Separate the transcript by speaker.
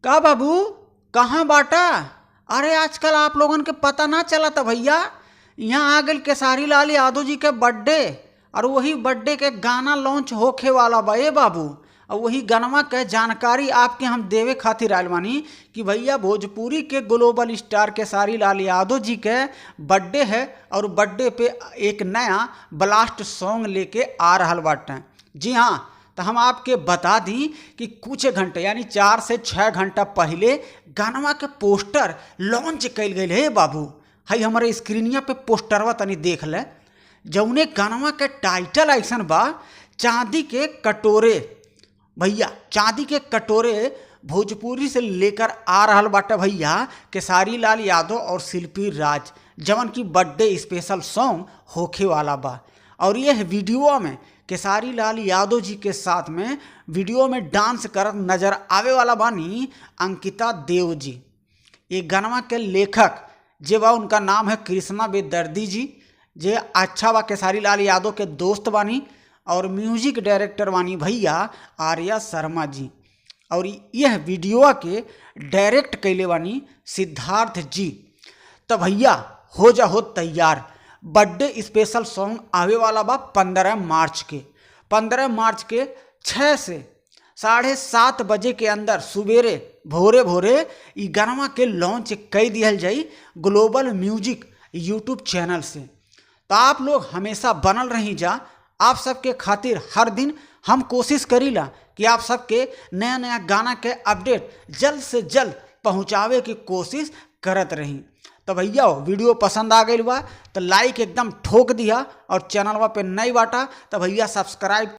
Speaker 1: का बाबू कहाँ बाटा? अरे आजकल आप लोगन के पता ना चलता भैया, यहाँ आ गइल खेसारी लाल यादव जी के बर्थडे और वही बर्थडे के गाना लॉन्च होखे वाला बा। ए बाबू, और वही गानवा के जानकारी आपके हम देवे खातिर आयल बानी कि भैया भोजपुरी के ग्लोबल स्टार खेसारी लाल यादव जी के बर्थडे है और बर्थडे पे एक नया ब्लास्ट सॉन्ग लेके आ रहल बाटे। जी हाँ, तो हम आपके बता दी कि कुछ घंटे यानी 4 से 6 घंटा पहले गानवा के पोस्टर लॉन्च कइल गइल है। बाबू हई हमारे स्क्रीनिया पे पोस्टरवा तनी देख ले, जौने गानवा के टाइटल ऐसन बा, चांदी के कटोरे। भैया चांदी के कटोरे भोजपुरी से लेकर आ रहल बाटे भैया खेसारी लाल यादव और शिल्पी राज, जवन की बर्थडे स्पेशल सॉन्ग होखे वाला बा। और यह वीडियो में खेसारी लाल यादव जी के साथ में वीडियो में डांस करत नजर आवे वाला बानी अंकिता देव जी। ये गानवा के लेखक जे बा उनका नाम है कृष्णा बेदर्दी जी, जे अच्छा बा खेसारी लाल यादव के दोस्त बानी, और म्यूजिक डायरेक्टर बानी भैया आर्या शर्मा जी। और यह वीडियो के डायरेक्ट कैले बानी सिद्धार्थ जी। तो भैया हो जा हो तैयार, बर्थडे स्पेशल सॉन्ग आवे वाला बा 15 मार्च के। 15 मार्च के 6 से 7:30 बजे के अंदर सुबेरे भोरे भोरे ई गानवा के लॉन्च कर दिहल जाई ग्लोबल म्यूजिक यूट्यूब चैनल से। तो आप लोग हमेशा बनल रही जा, आप सबके खातिर हर दिन हम कोशिश करीला कि आप सबके नया नया गाना के अपडेट जल्द से जल्द पहुंचावे की कोशिश करत रही। तो भैया वीडियो पसंद आ गइल बा तो लाइक एकदम ठोक दिया, और चैनलवा पे नई बाटा तो भैया सब्सक्राइब।